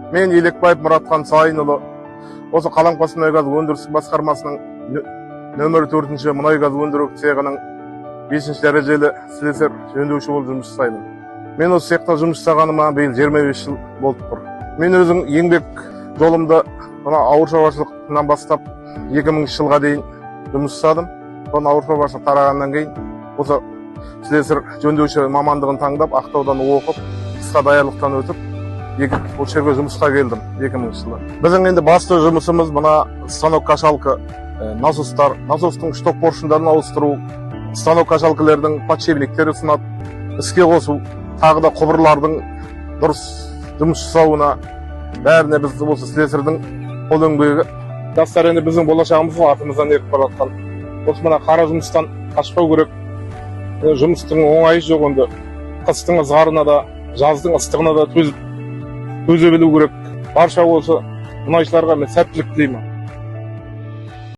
Мен, Елекбаев Мұратхан Сайынұлы, осы Қаламқас мұнайгаз өндірістік басқармасының нөмірі 4-ші мұнай газ өндіру цехының 5-ші дәрежелі слесарь жөндеуші болып жұмыс жасаймын. Мен осы цехта жұмыс жасағаныма биыл 25 жыл болып тұр. Мен өзім еңбек жолымды мына ауыл шаруашылығынан бастап 2000 жылға дейін жұмыс жасадым. Соны ауыл шаруашылық тарағаннан кейін осы слесарь жөндеуші мамандығын таңдап, Ақтаудан оқып, қысқа даярлықтан өтіп, осы жерге жұмысқа келдім 2000 жылы. Біздің енді басты жұмысымыз мына станок качалка, насостар, насостың шток поршындарын ауыстыру, станок качалкалердің подшипниктері сынады, іске қосу, тағы да құбырлардың дұрыс жұмыс жасауына, бәріне біз осы слесарьдің қол еңбегі. Жастар енді біздің болашағымыз ғой, артымыздан еріп бара жатқан. Осы мына қара жұмыстан қашпау керек. Жұмыстың оңайы жоқ енді. Қыстың ызғарына да, жаздың ыстығына да төзіп, төзе білу керек. Барша осы мұнайшыларға мен сәттілік тілеймін.